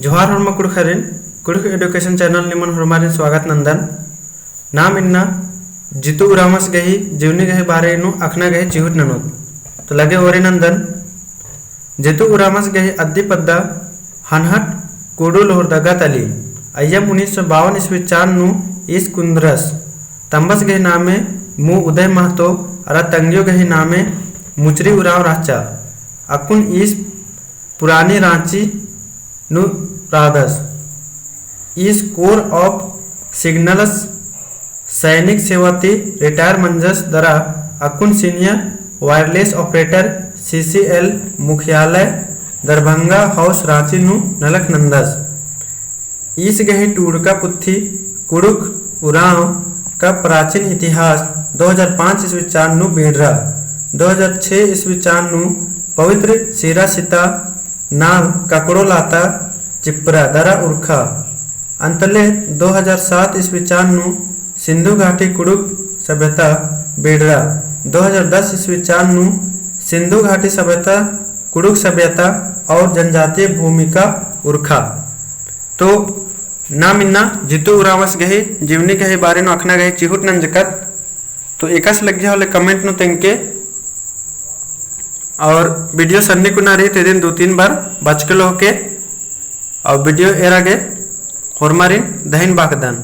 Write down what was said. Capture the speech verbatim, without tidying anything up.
जोहार होरमा कुँड़ुख़रिन, कुँड़ुख़ education channel निमन होरमारिन स्वागत नन्दन। नाम इन्ना जितु उराँवस गही जीवनी गही बारे नू अख़ना गही चिहुट ननोत। तो लगे ओरे नन्दन। जितु उराँवस गही अद्दी पद्दा हनहट कुडू लोहरदगा तली। अइय्यम उन्नीस सौ बावन ईस्वी चान नू ईस कुन्दरस। तम्बस गही नामे मू उदय महतो अरा तंग्यो गही नामे मुचरी उराँव रहचा। अक्कुन ईस पुरानी राँची नू रअदस। ईस Corps of Signals सैनिक सेवा ती retire मंजस दरा अक्कुन senior wireless operator C C L मुख्यालय दरभंगा house राँची नू नलख नन्दस। ईस गही टूड़का पुथी कुँड़ुख़ उराँव का प्राचीन इतिहास दो हजार पाँच ईस्वी चान नू बीड़रा। दो हजार छह ईस्वी चान नू पवित्र सिरा सिता नाम ककड़ो लाता चिप्रा दरा उरखा। अन्तले दो हजार सात ईस्वी चान नू सिंधु घाटी कुँड़ुख़ सभ्यता बीड़रा। दो हजार दस ईस्वी चान नू सिंधु घाटी सभ्यता, कुँड़ुख़ सभ्यता और जनजातीय भूमिका उरखा। तो नाम इन्ना जितु उराँवस गही जीवनी गही बारे नू अख़ना गही चिहुट नंजकत। तो एकासे लग्गिया होले comment नू तेंगके। और video सन्नी कुना रई तो इदिन दो तीन बार बचके लोहके। और video एरा गे होरमारिन धइन बाकदन।